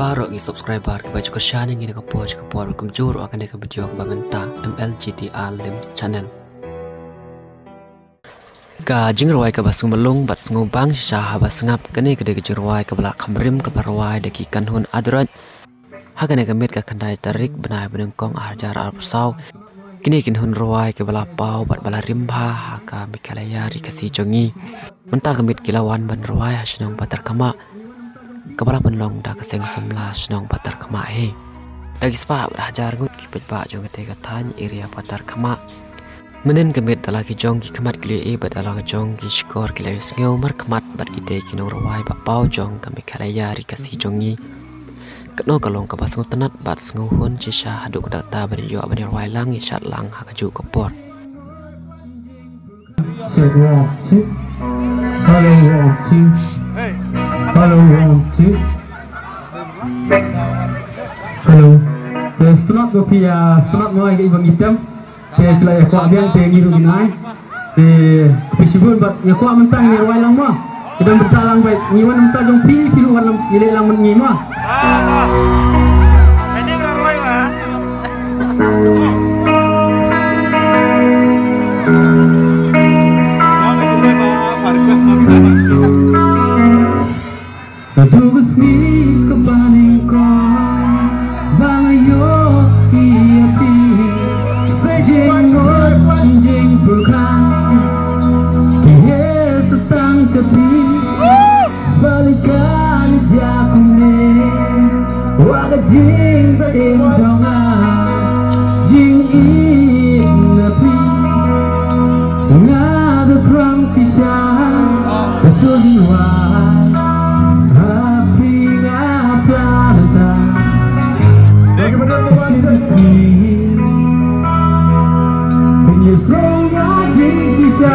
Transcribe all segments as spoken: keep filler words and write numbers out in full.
baroh ki subscriber kiba ju kyrshan ïa ngi na ka por sha ka por, kumjuh ruh ha kane ka video kaba mynta, M L G T R Limbs Channel. Ka jingrwai kaba sngewlung bad sngewbang shisha haba sngap, kane ka dei ka jingrwai kaba la kham rim kaba la rwai da ki kynhun Adroit. Ha kane ka miet ka khyndai tarik bnai ba nyngkong arhajar arphew saw, kine ki kynhun rwai kiba la paw bad ba la rim bha ha ka Meghalaya ri Khasi jong ngi. Mynta ka miet ki la wan ban rwai ha shnong Patharkhmah, kaba la pynlong da ka seng samla shnong Patharkhmah hi. Da ki spah bad hajar ngut ki paidbah jong kata ka thaiñ area Patharkhmah. Mynhynnin ka miet da la ki jong ki khmat ki la ïohi bad da la ki jong ki shkor ki la ïohsngew markhmat bad kita ki nongrwai ba paw jong ka Meghalaya ri Khasi jong ngi. Katno ka long kaba sngewtynnat bad sngewhun shisha haduh katta ban ïoh ban ïarwai lang ïashad lang ha kajuh ka por. Check, one, two. Hello, one, two. Hello, one, two. Hello. Te sngewtynnat ba phi ïa sngewtynnat mo ïa ka ibang item. Te phi la ïa kwah biang te ngi ruh ngin ai. Te khublei shibun bad nga kwah mynta ngi rwai lang mo. Ngi dang mynta lang bad ngi wan mynta jong phi, phi ruh wan lang, ngi leh lang mynta ngi mo. Naduh ka sngi kaba nyngkong ba nga ïohi ïa phi, sa jingmut jingpyrkhat ki heh sa tang sha phi. Balei kane jia kumne, wat ka jingim jong nga, jingim na phi. Nga da prang shisha, ka shu jingwai ha phi nga pla mynta. Shisien shisien, phi ïohsngew ïa jingkyrpad shisha.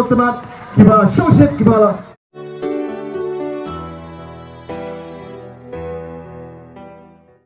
Tynat kiba shongshit kiba la